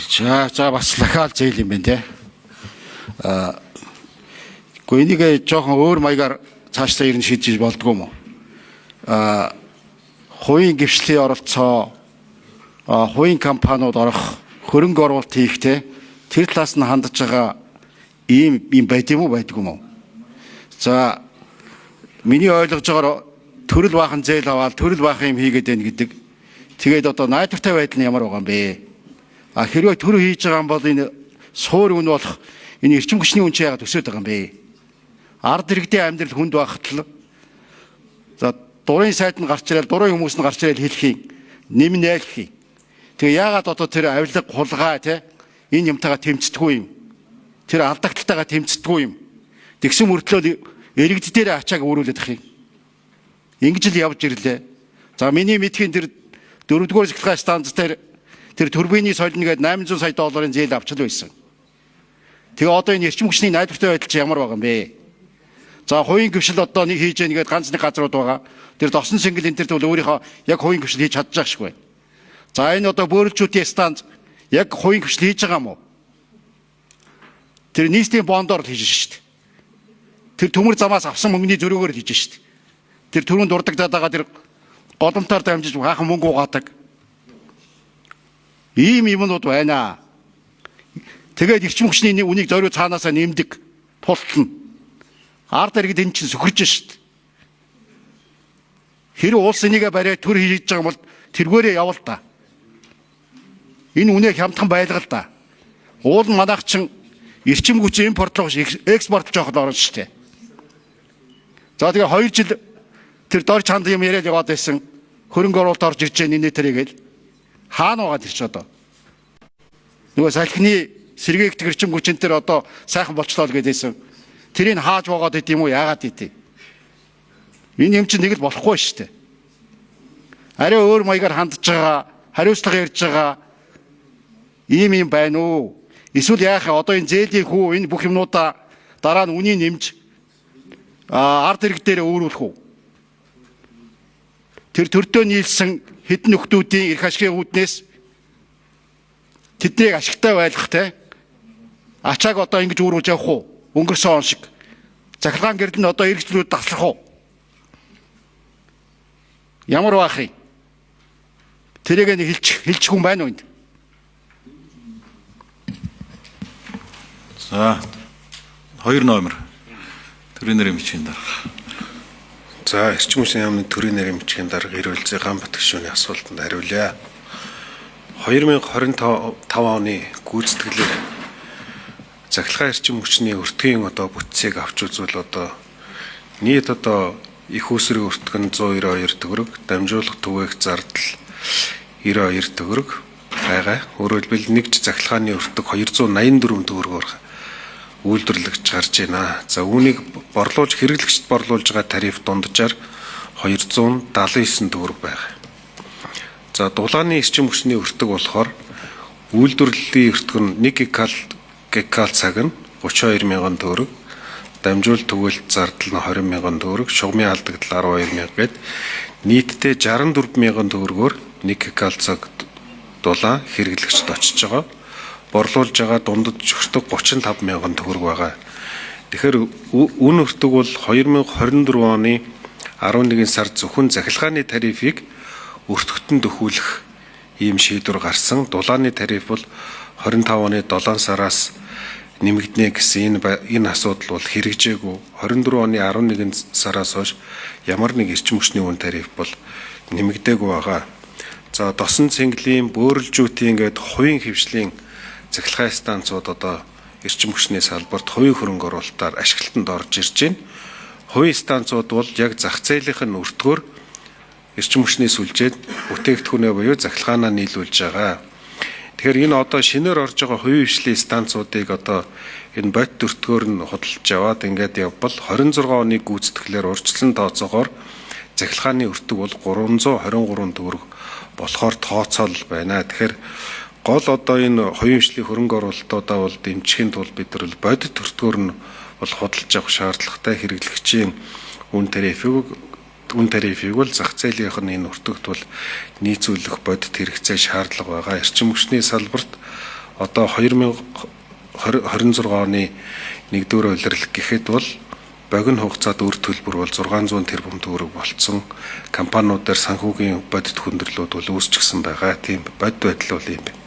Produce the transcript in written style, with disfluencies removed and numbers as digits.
За бас лахаал зээл юм байна те. Гэхдээ энийг жоохон өөр маягаар цаашдаа ер нь шийдэж болдгоо юм уу? Хувийн дэвшлийн оролцоо, хувийн компаниуд орох, хөрөнгө оруулалт хийх те, тэр талаас нь хандж байгаа ийм юм байд юм уу, байдгүй юм уу? За, миний ойлгож байгаагаар төрөл баахан зээл аваад төрөл баахан юм хийгээд байна гэдэг. Тэгээд одоо найдвартай байдал нь ямар байгаа юм бэ? А хэрвээ төр хийж байгаа юм бол энэ суур үн болох энэ эрчим хүчний үн чи яагаад өсөд байгаа юм бэ? Ард иргэдийн амьдрал хүнд байхад л за дурын сайд нь гарч ирэл, дурын хүмүүс нь гарч ирэл хэлэх юм, нэм нээлэх юм. Тэгээ яагаад одоо тэр авилга, хулгай те энэ юмтайгаа тэмцдэггүй юм? Тэр алдагталтайгаа тэмцдэггүй юм. Тэгсэн мөртлөө иргэд дээр ачааг өөрүүлэх юм. Ингэж л явж ирлээ. За миний мэдхийн тэр 4-р цахилгаан станц дээр тэр турбины солино гээд 800 сая долларын зээл авчил байсан. Тэгээ одоо энэ эрчим хүчний найдвартай байдал чи ямар байгаа юм бэ? За хувийн дэвшил одоо нэг хийж яах гээд ганц нэг газрууд байгаа. Тэр досон сингл энэ төр бол өөрийнхөө яг хувийн дэвшил хийж чадчих шгүй. За энэ одоо бөөрөлчүүдийн станц яг хувийн дэвшил хийж байгаа юм уу? Тэр нийслийн бондоор л хийж шít. Тэр төмөр замаас авсан мөнгөний зөрөөгөөр л хийж шít. Тэр түрүүнд дурддагдаад байгаа тэр голомтоор дамжиж хаахан мөнгө угаадаг. Ийм юмнууд байна. Тэгээд эрчим хүчний үнийг зориу цаанаасаа нэмдэг, тултна. Ард иргэд энэ чинь сөхөрж шít. Хэрэг улс энийгээ бариад төр хийж байгаа бол тэргээрээ явал та. Энэ үнэ хямдхан байлгал та. Уул нь манайх чинь эрчим хүч импортлох биш, экспортлож явах л орно шүү дээ. За тэгээ 2 жил тэр дор чанд юм яриад яваад байсан. Хөрөнгө оруулалт орж ирж байгаа нэ тэрийгэл хаана байгаа тэр чи одоо. Нөгөө салхины сэргээгдэх эрчим хүчин тэр одоо сайхан болчлоо л гэдээсэн. Тэрийг хааж боогаад идэм юм уу, яагаад идэв? Энэ юм чинь нэг л болохгүй шүү дээ. Арай өөр маягаар хандж байгаа, хариуцлага ярьж байгаа ийм юм байна уу? Эсвэл яах вэ? Одоо энэ зээлийн хүү энэ бүх юмнуудаа дараа нь үнийг нэмж ард иргэд дээр өөрүүлэх үү? Тэр төрдөө нийлсэн хэдэн нөхдүүдийн эрх ашигын үүднээс тэднийг ашигтай байлгах те ачааг одоо ингэж өөрүүлж явах уу? Өнгөрсөн он шиг. Цахилгаан гэрэл нь одоо эргэжлүүд таслах уу? Ямар байх юм? Тэрийг нэг хэлчих хүн байна уу энд? За 2 номер. Төрийн нэрийн бичгийн дарга. За эрчим хүчний яамны төрийн нэрийн бичгийн дарга Эрүүлзээ Ганбат гишүүний асуултанд хариулъя. 2025 оны гүйцэтгэлээр цахилгаан эрчим хүчний өртгийн одоо бүтцийг авч үзвэл одоо нийт одоо их усрын өртөг нь 192 төгрөг, дамжуулах түгээх зардал 92 төгрөг байгаа. Өөрөөр хэлбэл нэгж цахилгааны өртөг 284 төгрөгөөр үйлдвэрлэгч гарч байна. За үүнийг борлуулж хэрэглэгчд борлуулж байгаа тариф дунджаар 279 төгрөг байгаа. За дулааны эрчим хүчний өртөг болохоор үйлдвэрлэлийн өртөг нь 1 гигакал цаг нь 32 мянган төгрөг, дамжуул түгэлт зардал нь 20 мянган төгрөг, шугамын алдагдал 12 мянга гээд нийтдээ 64 мянган төгрөгөөр 1 гигакал цаг дулаан хэрэглэгчд очиж байгаа. Борлуулж байгаа дундад өртөг 35 мянган төгрөг байгаа. Тэгэхээр үн өртөг бол 2024 оны 11 сард зөвхөн цахилгааны тарифыг өртөгтөнд өхүүлэх ийм шийдвэр гарсан. Дулааны тариф бол 25 оны 7 сараас нэмэгдэнэ гэсэн энэ асуудал бол хэрэгжээгүй. 24 оны 11 сараас хойш ямар нэг эрчим хүчний үн тариф бол нэмэгдээгүй байгаа. За досон цэнгэлийн бөөрөлжүүтийн гээд хувийн хэвшлийн цахилгаан станцууд одоо эрчим хүчний салбарт хувийн хөрөнгө оруулалтаар ашиглалтанд орж ирж байна. Хувийн станцууд бол яг зах зээлийнх нь өртгөөр эрчим хүчний сүлжээд бүтээгдэхүүнээ буюу цахилгаанаа нийлүүлж байгаа. Тэгэхээр энэ одоо шинээр орж байгаа хувийн хвшлийн станцуудыг одоо энэ бодит өртгөөр нь худалдаж аваад ингээд явбал 26 оны гүйцэтгэлээр урьдчилан тооцоогоор цахилгааны өртөг бол 323 төгрөг болохоор тооцоол байна. Тэгэхээр гол одоо энэ хувийн хвшлийн хөрөнгө оруулалтуудаа бол дэмжихийн тулд бид нар бодит өртгөөр нь бол худалдаж авах шаардлагатай. Хэрэглэгчийн үн тарифыг бол зах зээлийнх нь энэ өртөгт бол нийцүүлэх бодит хэрэгцээ шаардлага байгаа. Эрчим хүчний салбарт Одоо 2026 оны 1-р улирал гэхэд бол богино хугацаанд үр төлбөр бол 600 тэрбум төгрөг болцсон. Компаниудаар санхүүгийн бодит хүндрэлүүд бол үүсчихсэн байгаа. Тийм бодит байдал бол ийм байна.